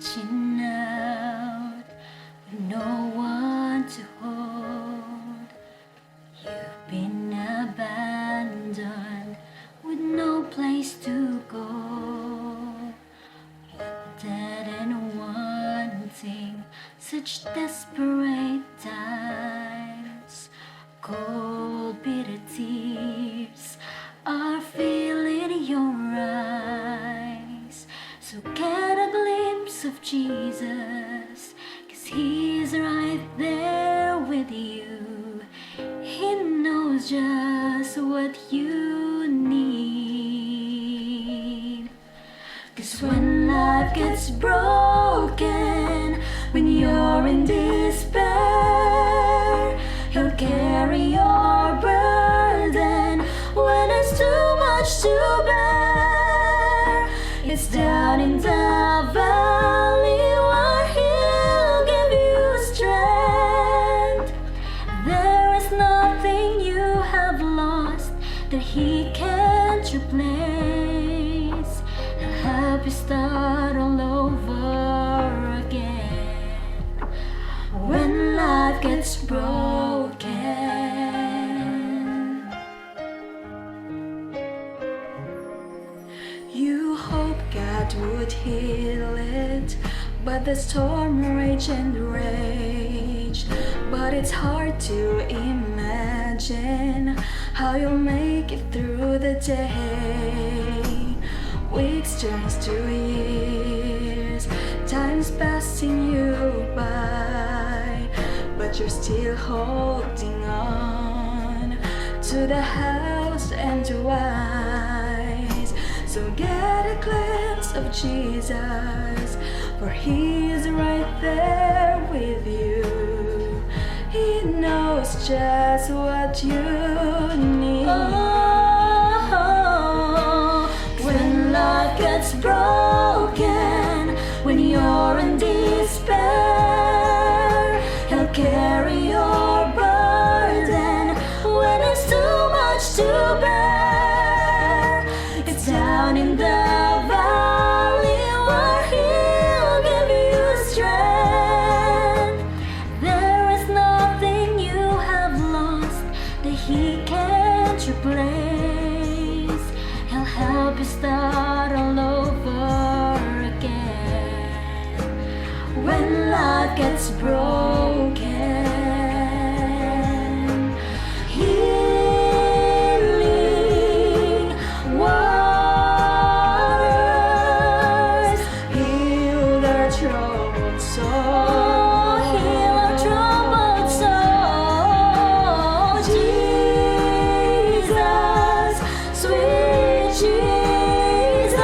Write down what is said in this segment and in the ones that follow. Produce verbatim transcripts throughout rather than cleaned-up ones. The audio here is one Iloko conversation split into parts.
Reaching out with no one to hold. You've been abandoned with no place to go. Wanted and wanting, such desperate times. Cold, bitter tears are filling your eyes. So get a glimpse of Jesus, 'cause he's right there with you. He knows just what you need. 'Cause when life gets broken, when you're in despair, he'll carry your burden. When it's too much to bear, it's down in the valley where he'll give you strength. There is nothing you have lost that he can't replace. He'll help you start all over again when life gets broken. You hope God would heal it, but the storm rage and rage. But it's hard to imagine how you'll make it through the day. Weeks turns to years, time's passing you by, but you're still holding on to the house and wise. So get a glimpse of Jesus, for he is right there with you. He knows just what you need. Oh, when life gets broken, when you're in despair, he'll carry your burden. When it's too much to bear, it's down in the valley where he'll give you strength. There is nothing you have lost that he can't replace. He'll help you start all over again when life gets broken. Healing waters heal our troubled soul. Heal our troubled soul. Jesus, sweet Jesus,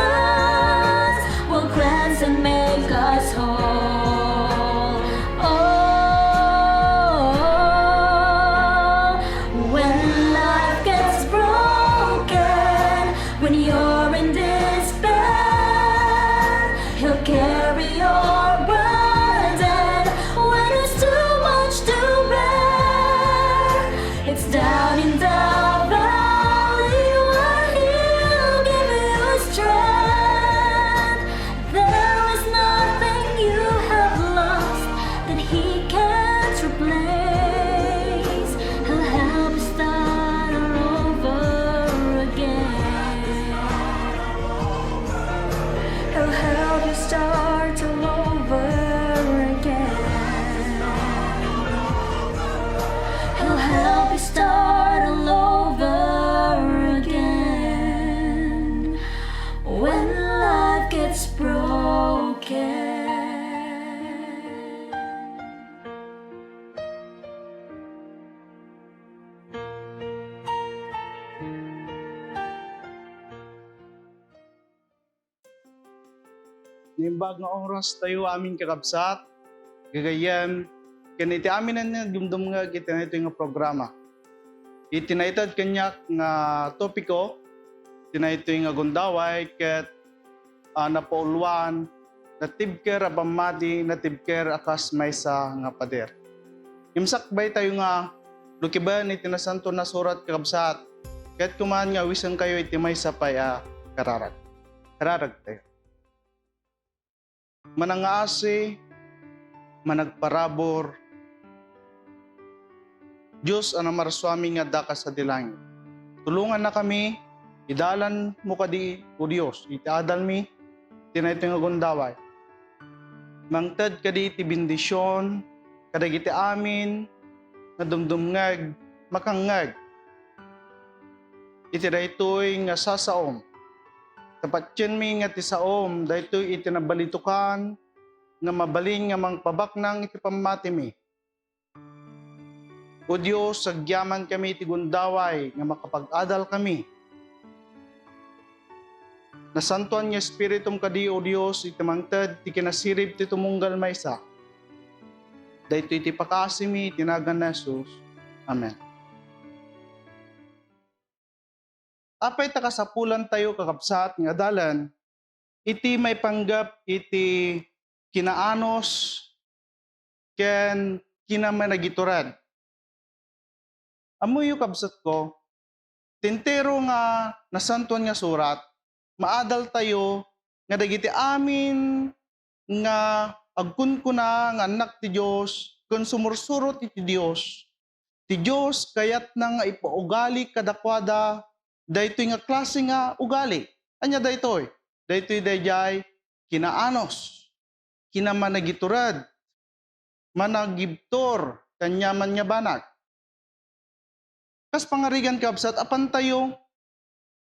will cleanse and make us whole. Oh, when life gets broken, when you're in despair, he'll carry your burden. When it's too much to bear, it's down in the valley where he'll give you strength. There is nothing you have lost that he can't replace. He'll help you start all over again. He'll help you start all over again. He'll help you start all over again when life gets broken. Naimbag nga oras tayo, amin kakabsat, gagayyem, ken iti amin a dumdumngeg iti daytoy nga programa. Iti naited kaniak nga topiko, iti daytoy nga gundaway ket, ah, napauluan, natibker a pammati, natibker a kas maysa nga pader. Ngem sakbay tayo nga lukiben iti Nasanto a Surat, kakabsat, ket kuman nga awisenkayo iti maysa pay a kararag. Kararag tayo. Manangaasi, managparabur, Dios a namarsuami nga adda ka sadi langit. Tulongannakami, idalanmo kadi, O Dios, iti adalmi, iti daytoy nga gundaway. Mangted kadi iti bendision kadagiti amin nga dumdumngeg, makangngeg iti daytoy nga sasaom. Ta patienmi nga ti saom, daytoy iti nabalitokan nga mabalin nga mangpabaknang iti pammatimi. O Dios, agyamankami iti gundaway nga makapag-adalkami. Nasantoan nga Espiritum kadi, O Dios, iti mangted ti kinasirib ti tumunggal maysa. Daytoy ti pakaasimi iti nagan ni Jesus. Amen. Apay ta kasapulantayo, kakabsat, nga adalan iti maipanggep iti kinaanus ken kinamanagitured? Ammoyo, kabsatko, ti entero nga Nasantoan nga Surat, maadaltayo nga dagiti amin nga agkunkuna nga annak ti Dios ken sumursurot iti Dios, ti Dios kayatna nga ipaugali kadakuada daytoy nga klase nga ugali. Ania daytoy? Daytoy daydiay kinaanus, kinamanagitured, managibtur, ken aniaman nga banag. Kas pangarigan, kabsat, apantayo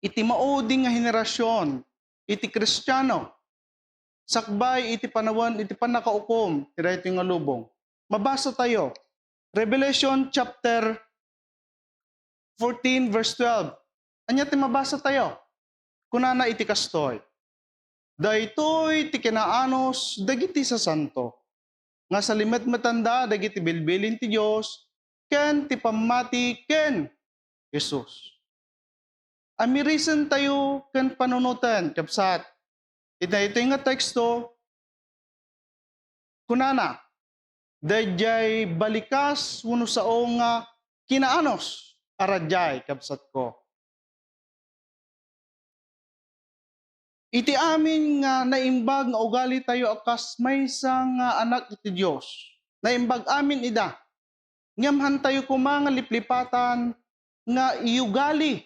iti maudi nga henerasion iti Kristiano sakbay iti panawen iti pannakaukom ti daytoy nga lubong. Mabasatayo, Revelation chapter fourteen, verse twelve. Ania ti mabasatayo? Kunana iti kastoy, "Daytoy ti kinaanus dagiti sasanto, nga salimetmetanda dagiti bilbilin ti Dios ken ti pammati ken Jesus." Amirisentayo ken panunoten, kabsat. Iti daytoy nga teksto, kunana, daydiay balikas wenno sao nga kinaanus a radiay, kabsatko. Iti amin nga naimbag nga ugalitayo a kas maysa nga anak iti Dios, naimbag amin ida. Ngem hantayo koma nga liplipatan nga iugali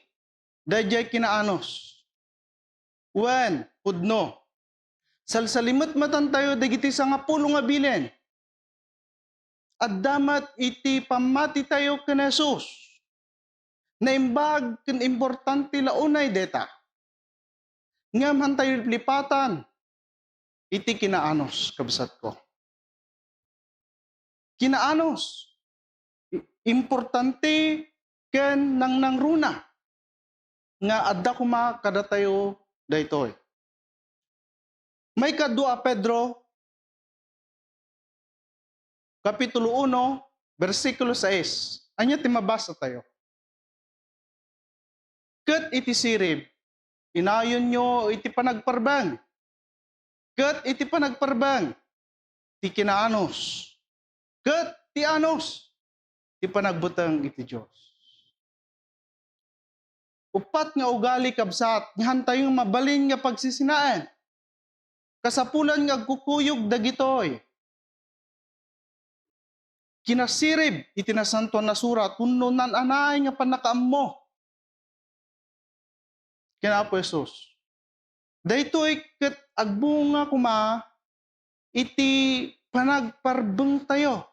daydiay kinaanus. Wen, pudno, salsalimetmetantayo dagiti sangapulo nga bilin. Adda met iti pammatitayo ken Jesus. Naimbag ken importante la unay dayta. Ngem hantayo liplipatan iti kinaanus, kabsatko. Kinaanus, i-, importante ken nangnangruna nga adda koma kadatayo daytoy. Maikadua a Pedro, Kapitulo uno, bersikulo sais. Ania ti mabasatayo? "Ket iti sirib, inayonyo iti panagparbeng. Ket iti panagparbeng, ti kinaanus. Ket ti anus, ti panagbuteng iti Dios." Uppat nga ugali, kabsat, nga hantayo nga mabalin nga pagsisinaen. Kasapulan nga agkukuyog dagitoy. Kinasirib iti Nasantoan a Surat wenno naan-anay nga pannakaammo ken Apo Jesus. Daytoy ket agbunga koma iti panagparbengtayo.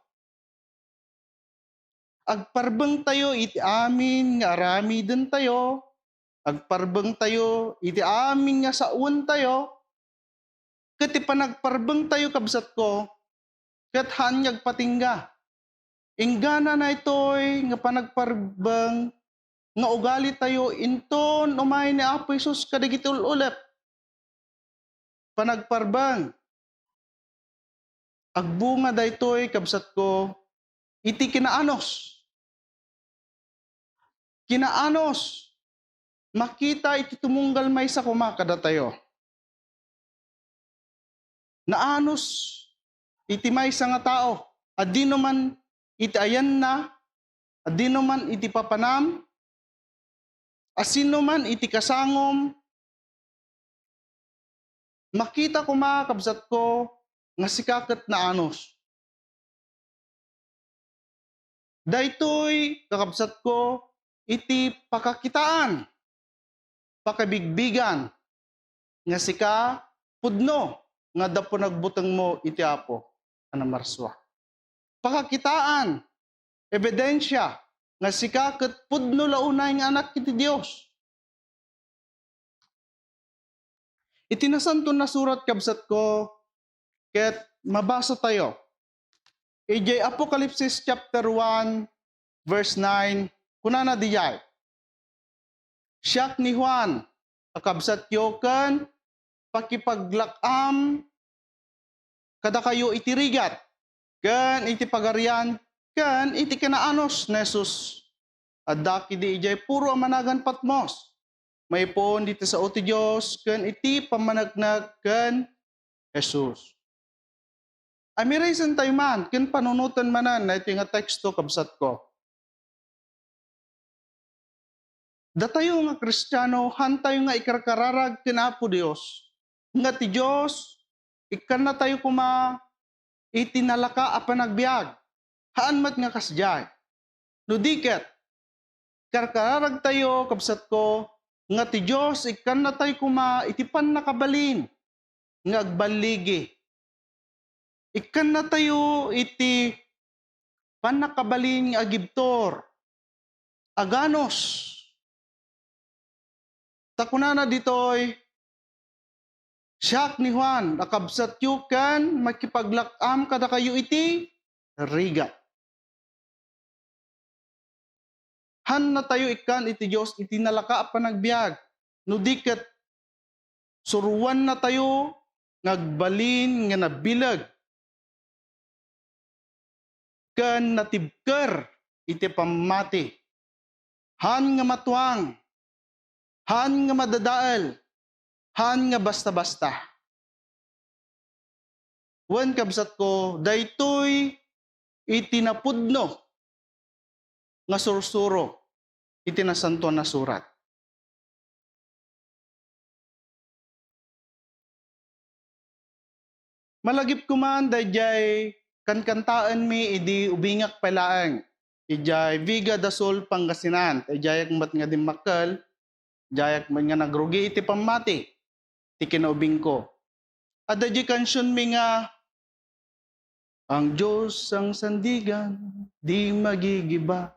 Agparbengtayo iti amin nga aramidentayo, agparbengtayo iti amin nga saontayo, ket ti panagparbengtayo, kabsatko, ket haan nga agpatingga. Inggana daytoy nga panagparbeng nga ugalitayo inton umay ni Apo Jesus kadagiti ul-ulep. Panagparbeng. Agbunga daytoy, kabsatko, iti kinaanus. Kinaanus, makita iti tumunggal maysa koma kadatayo. Naanus iti maysa nga tao, adinoman iti ayanna, adinoman iti papanam, asinoman iti kasangom, makita koma, kabsatko, nga sika ket naanus. Daytoy, kakabsatko, iti pakakitaan, pakabigbigan, nga sika pudno nga adda panagbutengmo iti Apo a namarsua. Pakakitaan, ebidensia, nga sika ket pudno la unay nga anak iti Dios. Iti Nasanton a Surat, kabsatko, ket mabasa tayo. Idiay Apokalipsis chapter one, verse nine, kunana diay, "Siak ni Juan, a kabsatyo ken pakipaglak-am kadakayo iti rigat, ken iti pagarian, ken iti kinaanus ni Jesus. Addak idi idiay puro a managan Patmos, maipen iti sao ti Dios ken iti pammaneknek ken Jesus." Amirasen tayo man ken panunoten manen daytoy nga teksto, kabsatko. Datayo nga Kristiano, haantayo nga ikarkararag ken Apo Dios, nga ti Dios ikkannatayo koma iti nalaka a panagbiag. Haan met nga kasdiay. No di ket, karkararagtayo, kabsatko, nga ti Dios ikkannatayo koma iti pannakabalin nga agballigi. Ikkannatayo iti pannakabalin nga agibtur, aganus. Ta kunana ditoy, "Siak ni Juan a kabsatyo ken makipaglak-am kadakayo iti rigat." Haannatayo ikkan iti Dios iti nalaka a panagbiag, no di ket suroannatayo nga agbalin nga nabileg ken natibker iti pammati. Haan nga matuang, haan nga madadael, haan nga basta-basta. Wen, kabsatko, daytoy iti napudno nga sursuro iti Nasantoan a Surat. Malagipko man daydiay kankantaenmi idi ubingak pay laeng idiay Vega de Sul, Pangasinan. Ta idiayak met nga dimmakkel, idiayak met nga nagrugi iti pammati ti kinaubingko. Adda diay kansionmi nga, "Ang Diyos ang sandigan, di magigiba.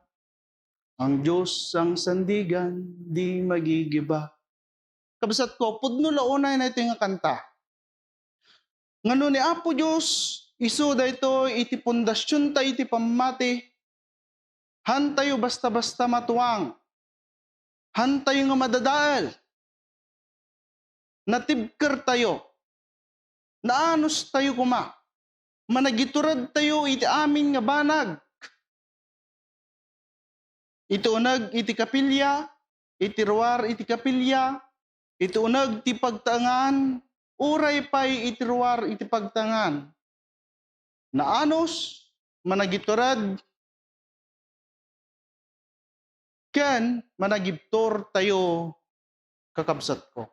Ang Diyos ang sandigan, di magigiba." Kabsatko, pudno la unay daytoy nga kanta. Nga no ni Apo Dios isu daytoy iti pundasionta iti pammati, haantayo basta-basta matuang. Haantayo nga madadael. Natibkertayo. Naanustayo koma. Managituredtayo iti amin nga banag. Iti uneg iti kapilya, iti ruar iti kapilya, iti uneg ti pagtaengan, uray pay iti ruar iti pagtaengan. Naanus, managitured, ken managibturtayo, kakabsatko.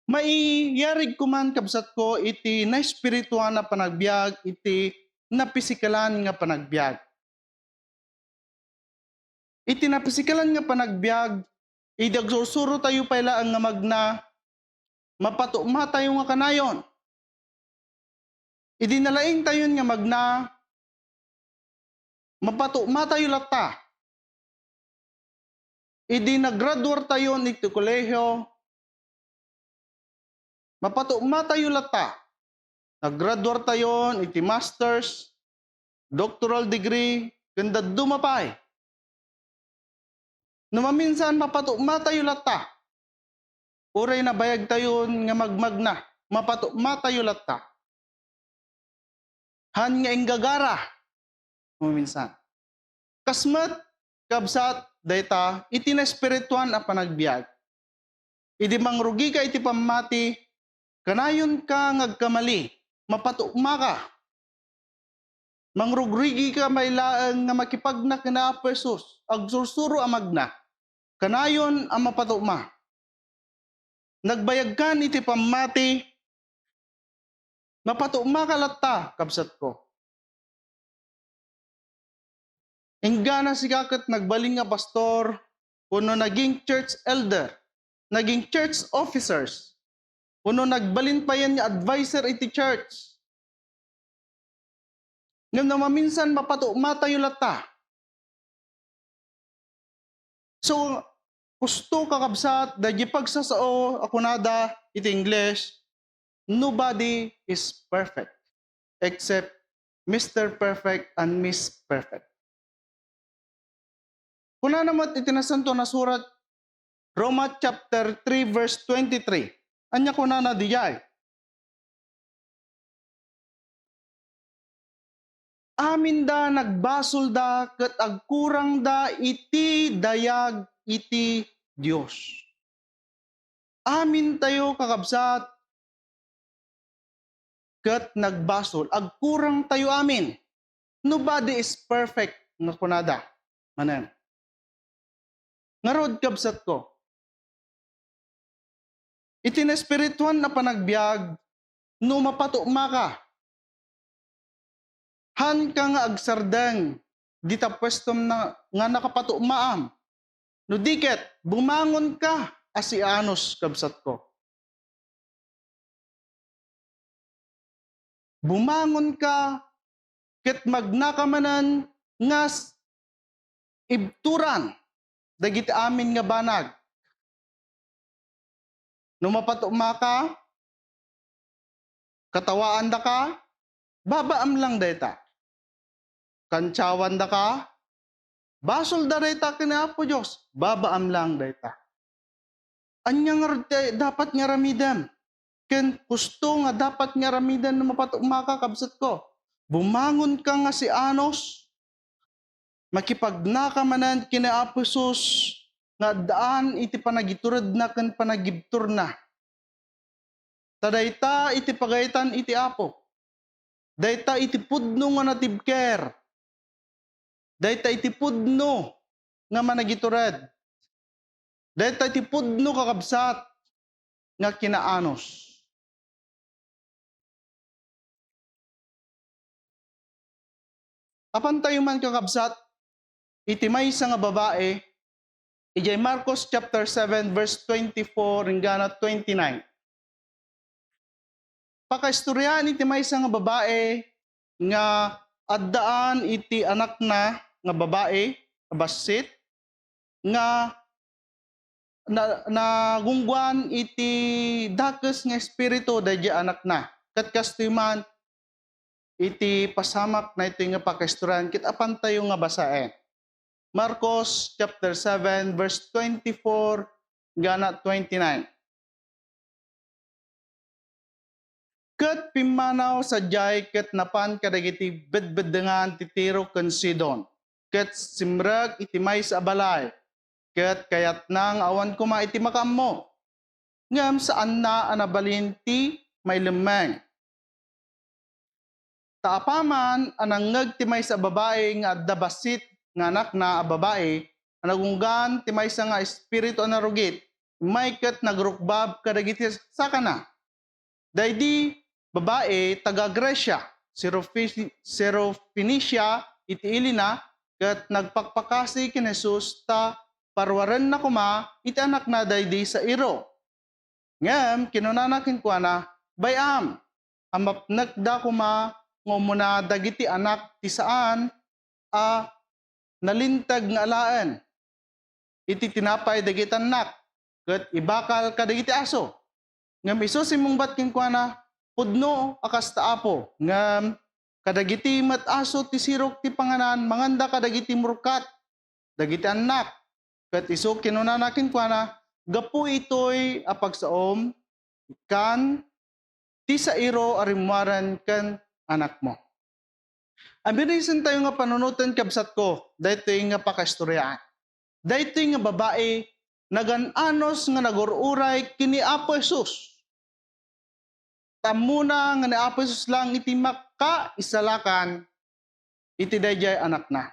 Maiyarigko man, kabsatko, iti naespirituan a panagbiag, iti napisikalan nga panagbiag. Iti napisikalan nga panagbiag, idi agsursurotayo pay laeng nga magna, mapatukmatayo nga kanayon. Idi nalaingtayon nga magna, mapatukmatayo latta. Idi nagraduartayon iti kolehiyo, mapatukmatayo latta. Nagraduartayon iti masters, doctoral degree, ken dadduma pay. No maminsan, mapatukmatayo latta. Uray nabayagtayon nga magmagna, mapatukmatayo latta. Haan nga inggagara, no maminsan. Kas met, kabsat, dayta iti naespirituan a panagbiag. Idi mangrugika iti pammati, kanayonka nga agkamali, mapatukmaka. Mangrugrigika pay laeng nga makipagna ken Apo Jesus, agsursuro a magna. Kanayon a mapatukma. nagbayagkan iti pammati, mapatukmaka latta, kabsatko. Inggana sika ket nagbalin nga pastor, wenno naging church elder, naging church officers, wenno nagbalin payen nga adviser iti church. Ngem no maminsan, mapatukmatayo latta. So, kusto, kakabsat, daydi pagsasao a kunada iti English, "Nobody is perfect except Mister Perfect and Miss Perfect." Kunana met iti Nasantoan a Surat, Roma chapter three, verse twenty-three. Ania kunana diay? Aminda nagbasolda ket agkurangda iti dayag iti Dios. Amintayo, kakabsat, ket nagbasol. Agkurangtayo amin. "Nobody is perfect," nga kunada manen. Ngarud, kabsatko, iti naespirituan a panagbiag, no mapatukmaka, haanka nga agsardeng dita puestom na, nga nakapatukmaam. No di ket, bumangonka a si Anos, kabsatko. Bumangonka ket magnaka manen nga s-, ibturan dagiti amin nga banag. No mapatukmaka, katawaandaka, babaam lang dayta. Kantiawandaka, basolda dayta ken Apo Dios, babaam lang dayta. Ania ngarud ti dapat nga aramidem? Ken kusto nga dapat nga aramiden no mapatukmaka, kabsatko. Bumangonka nga si Anos, makipagnaka manen ken ni Apo Jesus nga addaan iti panagituredna ken panagibturna. Ta dayta iti pagayatan iti Apo. Dayta iti pudno nga natibker. Dayta iti pudno nga managitured. Dayta iti pudno, kakabsat, nga kinaanos. Apantayo man, kakabsat, iti maysa nga babai, idiay Marcos chapter seven, verse twenty-four inggana twenty-nine. Pakaistoriaan iti maysa nga babai nga addaan iti anakna nga babai a bassit nga na-, nagungguan iti dakes nga espiritu daydiay anakna. Ket kastoy man iti pasamak daytoy nga pakaistoriaan ket apantayo nga basaen. Marcos chapter seven, verse twenty-four inggana twenty-nine. Ket pimmanaw sadiay ket napan kadagiti bedbeddengan ti Tiro ken Sidon, ket simrek iti maysa a balay, ket kayatna nga awan koma iti makaammo. Ngem saanna a nabalin ti mailemmeng. Ta apaman a nangngeg ti maysa a babai nga adda bassit nga anakna a babai a nagunggan ti maysa nga espiritu a narugit, immay ket nagrukbab kadagiti saksakana. Daydi babai taga Grecia, Sirofis-, Sirofenicia iti ilina, ket nagpakpakasi ken Jesus ta paruarenna koma iti anakna daydi sairo. Ngem kinunana kenkuana, "Bay-am a mapnekda koma nga umuna dagiti anak ti saan a nalinteg nga alaen iti tinapay dagiti annak, ket ibakal kadagiti aso." Ngem isu simmungbat kenkuana, "Pudno a kasta, Apo, ngem kadagiti met aso ti sirok ti panganan, manganda kadagiti murkat dagiti annak." Ket isu kinunana kenkuana, "Gapu itoy a pagsaom, ikkan ti sairo a rimmuaren ken anakmo." Amirisan tayo nga panunoten, kabsatko, daytoy nga pakaistoriaan. Daytoy nga babai, nagan-anos nga nagur-uray ken ni Apo Jesus. Ta ammona nga ni Apo Jesus lang iti makaisalakan iti daydiay anakna.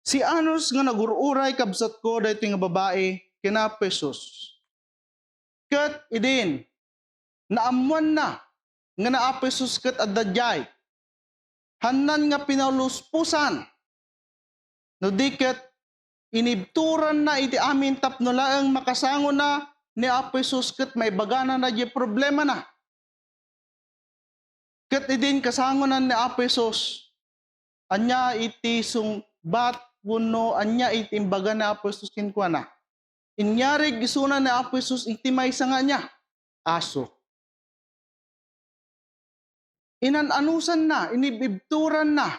Si Anos nga nagur-uray, kabsatko, daytoy nga babai, ken Apo Jesus. Ket idin, naammoanna nga ni Apo Jesus ket adda diay. Hannan nga pinaluspusan. No di ket, inibturanna iti amin tapno laeng makasangona ni Apo Jesus ket maibagana daydiay problemana. Ket idin kasangonan ni Apo Jesus, ania iti sungbat wenno ania iti imbaga ni Apo Jesus kenkuana? Inyarig isuna ni Apo Jesus iti maysa nga ania? Aso. Inan-anusanna, inib-ibturanna,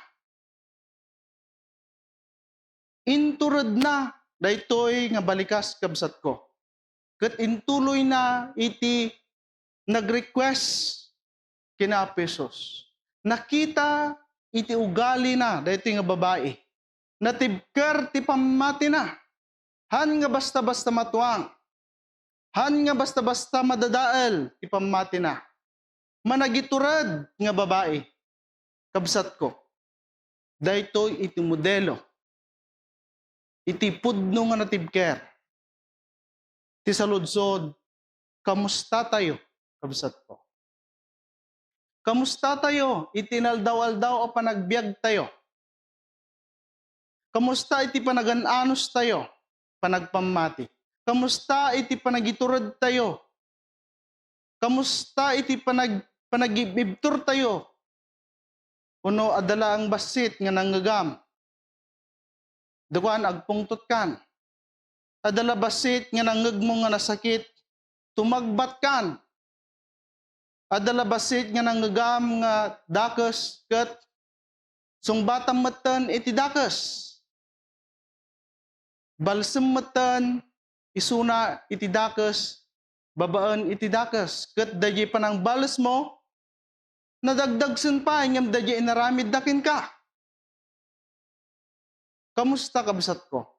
inturedna daytoy nga balikas, kabsatko. Ket intuloyna iti nag-request ken Apo Jesus. Nakita iti ugalina daytoy nga babai. Natibker ti pammatina. Han nga basta-basta matuang. Han nga basta-basta madadael ti pammatina. Managitured nga babai, kabsatko. Daytoy iti modelo iti pudno nga natibker ti saludsod, "Kamusta tayo, kabsatko? Kamusta tayo iti inaldaw-aldaw a panagbiag tayo? Kamusta iti panagan-anos tayo, panagpammati? Kamusta iti panagitured tayo? Kamusta iti panag-, panagib-ibtur tayo? Wenno adda laeng bassit nga nangngegam? Dakuan, agpungtotkan. Adda la bassit nga nangngegmo nga nasakit, tumagbatkan. Adda la bassit nga nangngegam nga dakes ket sungbatam metten iti dakes. Balsem metten isuna iti dakes, babaen iti dakes, ket daydiay panangbalesmo, nadagdagsen pay ngem daydiay inaramidda kenka." Kamusta, kabsatko?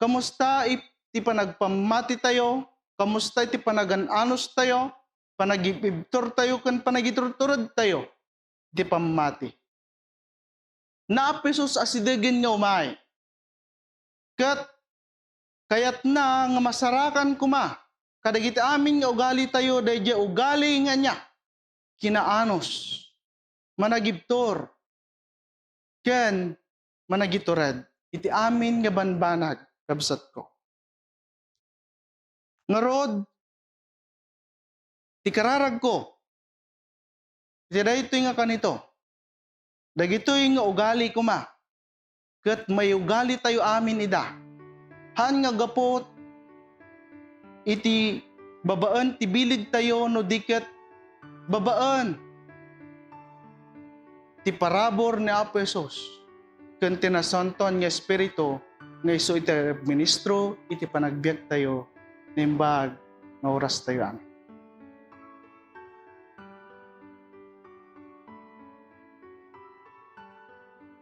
Kamusta iti panagpammati tayo? Kamusta iti panagan-anos tayo? Panagib-ibtur tayo ken panagiturtured tayo iti pammati. Ni Apo Jesus asidegen nga umay. Ket kayatna nga masarakan koma kadagiti amin nga ugali tayo, daydiay ugali nga ania? Kinaanos, managibtur, ken managitured iti amin nga banbanag, kabsatko. Ngarud, ti kararagko, iti daytoy nga kanito, dagitoy nga ugali koma, ket maiugali tayo amin ida. Haan nga gapu iti babaen ti bilidtayo no di ket babaen ti parabur ni Apo Jesus ken ti Nasantoan nga Espiritu nga isu iti agministro iti panagbiagtayo naimbag nga orastayo. Amen.